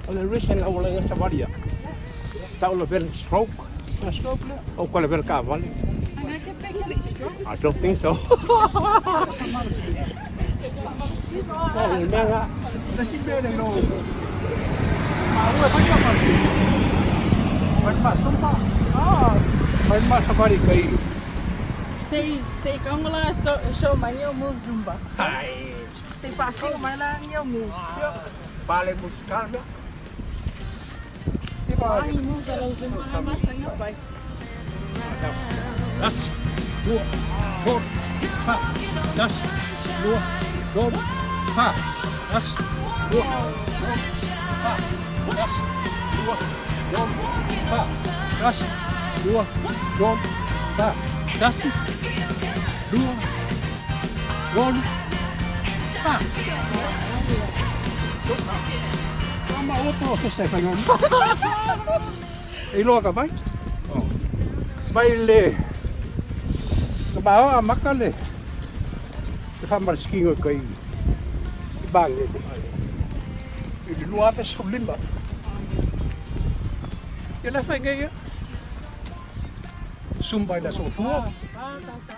O le recent la ua laiga savali ia. Sa o le vele stroke. Stroke le. O ko le vele kaavale. I don't think so. O le mea nga. Le si mea le lo. Ma ua fai ma ma. Fai ma sumba. Ah, Fai ma savali kai. Sei sei kaungala so show mai yo move zumba. Ai. Sei pasingo mai la yo move. Pale musical mea. Ai move la zumba la masanga pai. Das, dua, tolu, fa. Das, dua, tolu, fa. Das, dua, tolu, fa. Das, dua, tolu, fa. Das, dua, tolu, fa. Das, dua, tolu, fa. Ma oto ke se whai I loa ka vai. Mai le ka mao a maka le le whamarisikinga kai i Bangele. I le 2015. Ia le whai ngai ia. Sumba i la sofua. Ah, ta ta.